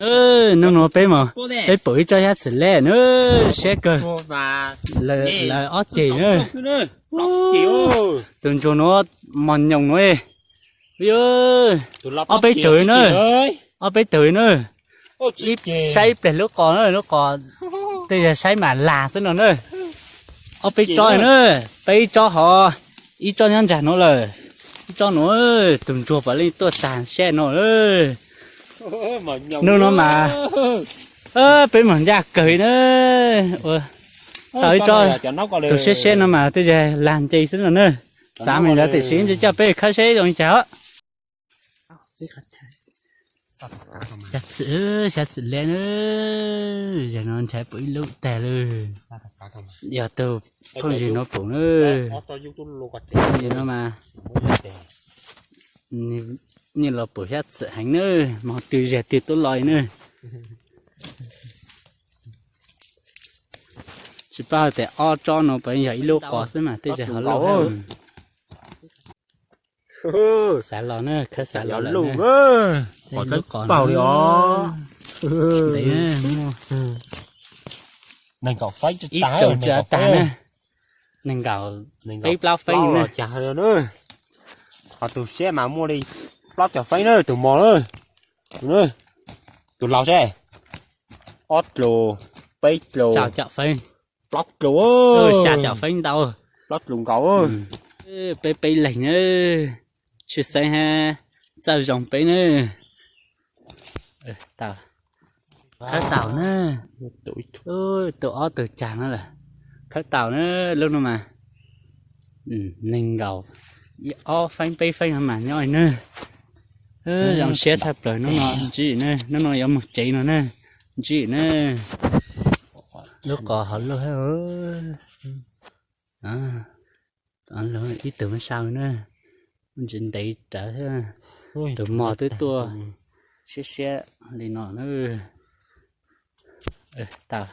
Hnub no peb mas peb pom ib tsob xyab txhwm lej na, siab kawg. Lawv ob ceg na. Tus ntsuag no mos nyoos no. Ob peb tawg na, ob peb tawg na. Ib saib ib pliag lub qos na, lub qos tej yog saib mam lag xwb no na. Ob peb tsob na, peb ib tsob hov, ib tsob nyob ntsag no lawm. Ib tsob no, tus ntsuag puav leej tuaj tag seb no. Hnub no mas peb mas ncaj kawg na. Ua tau ib tsob tus siab siab no mas tej yog lag nce xwb no na. Xav mas lawv tam sim ntshe coj peb khawb seb zoo li cas os. Xyab txwm, xyab txwm lej na. Yog no ntshai pom ib lub tag lawm. Yog tus phooj ywg no pom na. Phooj ywg no mas nyiaj los pom xyab txwm heev na, hmo twg zag twg tuaj los na. Tsis paub tias ob tsob no puas yog ib lub qos xwb mas tej zag hov loj. Xav los na, khawb xav los lawm. Qos lub qos paug li os. Ntev, muaj nees nkaum feeb, ib kaum tsis tag na, nees nkaum peb plaub feeb na. Qhov tus siab mas muaj li plaub caug feeb na, tus mos na. Tus laus seb, ob tlus, peb tlus, plaub tlus, xya caum feeb ntau, plaub tlus nkaus. Peb peb leeg na, tshwj xeeb hab txawj zoo peb na. Khawb tau na, tus ob tug cag no lawm, khawb tau na. Lub no mas nees nkaum ob feeb peb feeb no mas nyob na. Zoo siab tshaj plaws hnub no ntsib na, hnub no yuav mus tsev no na, ntsib na. Lub qos hov loj, ib tug muab sau na, ntsis ntev rawv, tus mos twb tuaj siab siab li no na. Tau,